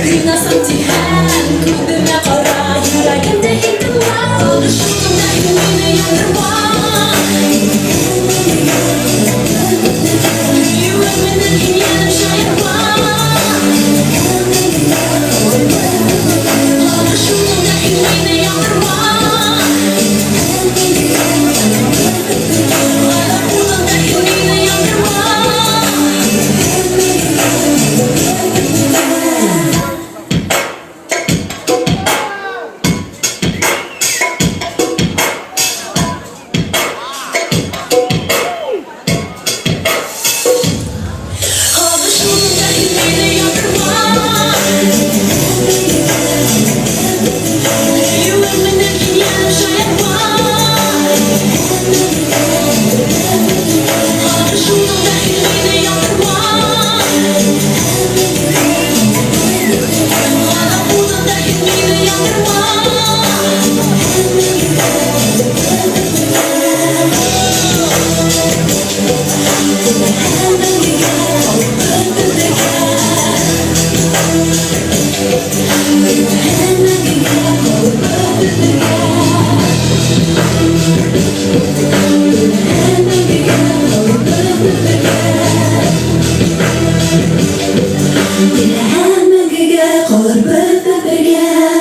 Уйнасам тиһәң, күҙемә ҡара, йөрәгемде һин тыңла. Һағыш утында һин мине яндырма. Һөйөүең менән һин, йәнем, шаярма. Һағыш утында һин мине яндырма. Ғәҙәп утында һин мине яндырма. Һағыш утында һин мине яндырма. Һөйөүең менән һин, йәнем, шаярма. Һағыш утында һин мине яндырма. Ғәҙәп утында һин мине яндырма. Мәңгегә ҡалырбыҙ беҙ бергә.